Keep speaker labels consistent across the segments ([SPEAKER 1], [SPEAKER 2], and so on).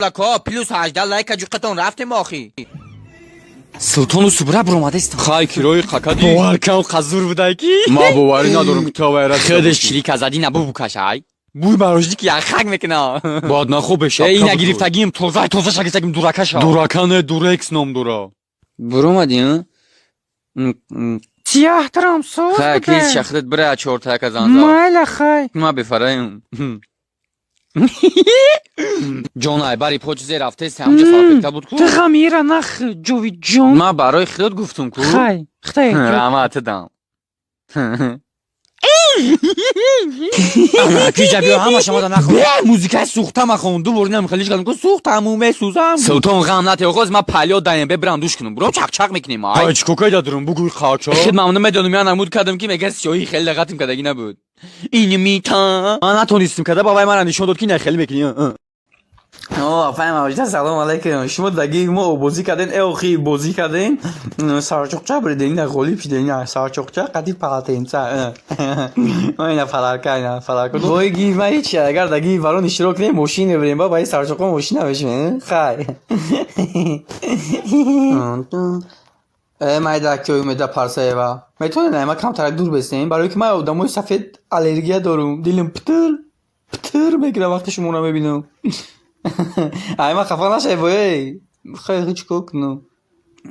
[SPEAKER 1] Ко плюс 18 лайка ҷуқатон рафтем охи.
[SPEAKER 2] Султону Субра буромадестам.
[SPEAKER 3] Хай, кирои қакади.
[SPEAKER 2] Бовар кам, қазур будай ки.
[SPEAKER 3] Ма боварӣ надорам, ки ту вайра.
[SPEAKER 2] Худаш чирика задӣ, набу букашай. Буй барожди ки яхак мекуна.
[SPEAKER 3] Бояд нахобе шаб.
[SPEAKER 2] Эй, ина гирифтагим, тоза тоза шагистагим, дуракаша.
[SPEAKER 3] Дурака не, дурекс ном дора.
[SPEAKER 2] Буромадӣ?
[SPEAKER 4] Сияҳтарам соз.
[SPEAKER 2] Хай,
[SPEAKER 4] буда.
[SPEAKER 2] кис шахрат бира чортака занза.
[SPEAKER 4] Майла, хай.
[SPEAKER 2] Ма бефараем. Ҷонай, бари почизе рафтест, ҳамҷа салфетка буд ку.
[SPEAKER 4] Ту ғамира нах, ҷовидҷон.
[SPEAKER 2] Ма барои худот гуфтум ку.
[SPEAKER 4] Хай, хтай.
[SPEAKER 2] Раҳмат дам. Киҷа биё, ҳама шамода нахо. Музикаи сӯхта махон, ду бор инам хелиш кардам ку, сӯхтаму месӯзам. Султон, ғам нате, оғоз ма палё даем, бебирам душ кунам. Буром, чақчақ мекунем, ай.
[SPEAKER 3] Хай, чӣ кокай дадурум, бугӯй қачо.
[SPEAKER 2] Хид мамнун медонам, я намуд кардам ки мега сиёҳи хеле лағатим кардагӣ набуд. Ин мита.
[SPEAKER 3] Ман натонистим када, бабай мара нишон дод ки не, хеле мекунӣ.
[SPEAKER 2] О, афай мавҷуда, салом алейкум. Шумо даги мо бозӣ карден, э охи бозӣ карден. Сарчоқча буриден, ина ғолиб шуден, ина сарчоқча қади палатенца. Ина фаларка, ина фаларка. Вой ги, ма ҳеч агар даги барон иштирок кунем, мошин мебарем, ба баи сарчоқо мошин намешавем. Хай. Э, майда ки умеда Парсаева. Метавонед ма камтарак дур бесем, барои ки ман одамои сафед аллергия дорум. Дилам птир птир мекунад вақте шуморо мебинам. Ай, ма хафа нашай, бой. Хай, ҳеч кор кунам.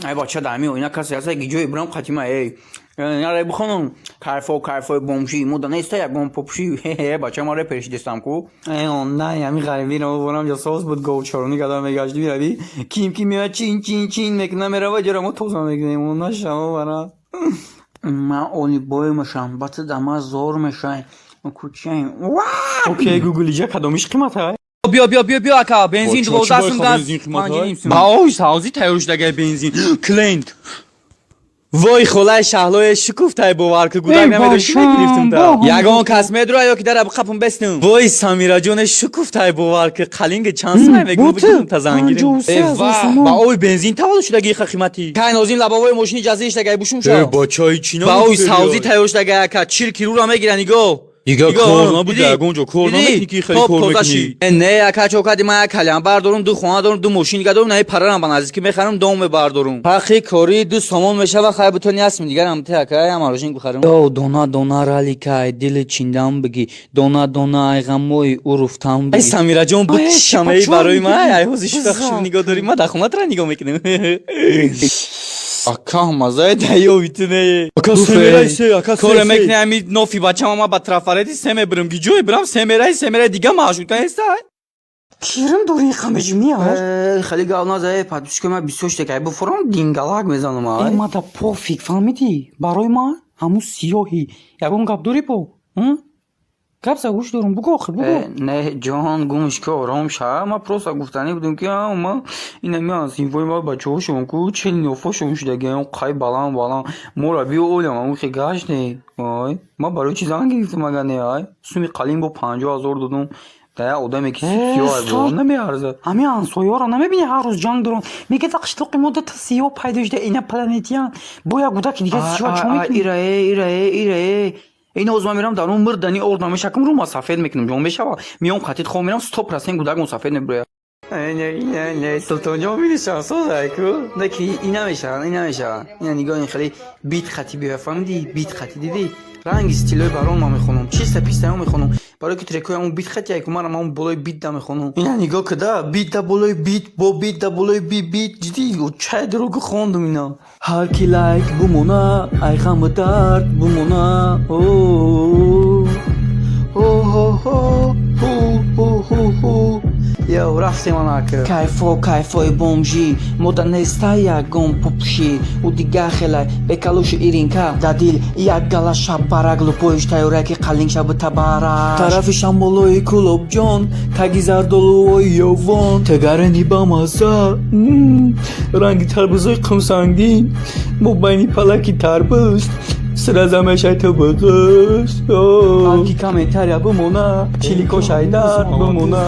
[SPEAKER 2] Ай бача, дар ҳамин оина касе ҳаста, ки ҷое бирам қатима, эй. Наре бихонам. Кайфо, кайфои бомжи, мода неста ягон попши. Бача, ма репер шидестам ку. Эй, он най, ҳамин ғарибиро борам ҷо соз буд, говчорони кардам мегашти мирави. Ким ки меояд, чин чин чин мекуна, мерава, ҷора мо тоза мекунем. Он нашава бара. Ман олибой мешам, бата да ман зор мешай. Кучаем.
[SPEAKER 3] Окей, Гугл, иҷа кадомиш қимат ай?
[SPEAKER 2] Биё, биё, биё, биё, ака, бензин
[SPEAKER 3] Бо, чӣ
[SPEAKER 2] 12
[SPEAKER 3] бой
[SPEAKER 2] сум.
[SPEAKER 3] ха
[SPEAKER 2] Даст
[SPEAKER 3] бензин қимат ай?
[SPEAKER 2] Ба ой савзи тайёр шудагай бензин клиент. Вой, холаи Шаҳлое шукуфтай, бовар ку, гудак
[SPEAKER 4] Эй,
[SPEAKER 2] намедошти,
[SPEAKER 4] бошам,
[SPEAKER 2] мегирифтум та.
[SPEAKER 4] бо.
[SPEAKER 2] Ягон кас медура ё ки дара қапум бестум. Вой, Самираҷоне шукуфтай, бовар ку, қалинги чанд сумай мегӯ,
[SPEAKER 4] бо ту,
[SPEAKER 2] бигирум та зангирим.
[SPEAKER 4] 53
[SPEAKER 2] Э,
[SPEAKER 4] ҳазор
[SPEAKER 2] ва
[SPEAKER 4] сомон.
[SPEAKER 2] ба ой бензин таваллуд шудаги ха қимати. Кай нозим лабовои мошини ҷазӣ шудагай бушум
[SPEAKER 3] Э,
[SPEAKER 2] ша.
[SPEAKER 3] бачаи чӣ
[SPEAKER 2] Ба ой савзи тайёр шудагай, ака, чир кирура мегира, нигоҳ.
[SPEAKER 3] Дига
[SPEAKER 2] Нигоҳ,
[SPEAKER 3] кор набуд,
[SPEAKER 2] дидӣ?
[SPEAKER 3] ягон ҷо кор
[SPEAKER 2] Дидӣ?
[SPEAKER 3] намекунӣ ки хеле
[SPEAKER 2] Топ
[SPEAKER 3] кор
[SPEAKER 2] тоза
[SPEAKER 3] мекунӣ.
[SPEAKER 2] шид. Э, не, ака, чо кади, ман як калям бардорум, ду хона дорум, ду мошин дига дорум, наи парарам ба наздикӣ мехарам, дом мебардорум. Ҳаққи кори 2 сомон мешава, хай бутони астм дигарам те, ака, ям арожин бихарам. Ё дона дона раликай, дили чиндам бигӣ, дона дона ай ғамои уруфтам бигӣ. Ай Самираҷон,
[SPEAKER 4] Ай,
[SPEAKER 2] бикшамаи
[SPEAKER 4] чӣ
[SPEAKER 2] барои
[SPEAKER 4] мекунӣ?
[SPEAKER 2] ман, ай ҳози шута
[SPEAKER 4] Бизан.
[SPEAKER 2] хушб нигоҳ дорӣ, ман дар хона тра нигоҳ мекунем. Ака, мазаи даёви ту не.
[SPEAKER 3] Ака, семерай се, ака, се,
[SPEAKER 2] Коре
[SPEAKER 3] се.
[SPEAKER 2] мекунӣ, ами нофи бачам, ама ба трафарети се мебирам, ки ҷое бирам, семерай, семерай, дига маъшута неста.
[SPEAKER 4] Кирим дори қамежмиаш.
[SPEAKER 2] Э, хеле гап назае, подписчикои ман бисёр шуда, кай буфурам, дингалак мезанам,
[SPEAKER 4] Э,
[SPEAKER 2] ай.
[SPEAKER 4] мада пофиг, фаҳмидӣ? Барои ман ҳамун сиёҳӣ. Ягон гап дорӣ бо? Гап за гӯш дорум, бугӯ охир, бугӯ.
[SPEAKER 2] Э, не, ҷон, гумш ки, ором ша. Ма просто гуфтанӣ будем ки ма ина меан синфои ма бачаҳошон ку чел нофошон шудагиам, қай баланд баланд мора биё олям, амн хе гашт не. Ай, ма барои чӣ занг гирифтам, агар не, ай суми қалим бо 50 000 додум да як одаме ки
[SPEAKER 4] Э,
[SPEAKER 2] сиёҳ
[SPEAKER 4] стоп.
[SPEAKER 2] бо намеарзад.
[SPEAKER 4] Ҳамин ҳамсоёро намебинӣ, ҳар рӯз ҷанг доранд. Мегӯяд, қишлоқи мо дута сиёҳ пайдо шуда, инопланетян. Бо як гудаки дига сиёҳ чо мекунӣ?
[SPEAKER 2] Ирае, ирае, ирае, ин ҳоз ман мерам дар он мирдани орд намешакам, рӯ ма сафед мекунам, ҷон мешава, миём қатит хоб мерам, 100% гудакмон сафед мебурояд. Не, не, Султонҷон, бинишам созайку, не ки ина мешавад, ина мешавад, ина нигоҳ, ин хеле бит хати биёя, фаҳмидӣ, бит хати, дидӣ, ранги стилои барон ман мехонам, чиста писта мехонам, барои ки трекои ҳамон бит хати яку манам ҳамон болои бит да мехонам. Ина нигоҳ када, бит да болои бит, бо бит да болои бит, бит, дидӣ, чай дурӯгу хондум ина. Ҳар ки лайк бумона, ай ғаму дард бумона. О хо ху ху ху ху. Йо, рафтем, анака. Кайфо, кайфои бомжӣ, мода неста ягон пупшӣ, ӯ дига хелай бекалушу иринка, да дил як гала шаббарак, лупоиш тайёраки қалинг шабу табарак. Тарафи шамолои Кӯлобҷон, таги зардолуои ёвон, тегарени бамаза, ранги тарбузои қумсангин, мобайни палаки тарбуз, сраза мешай ту буғуз. Ҳар ки комментария бимона, чилико шайдар бимона.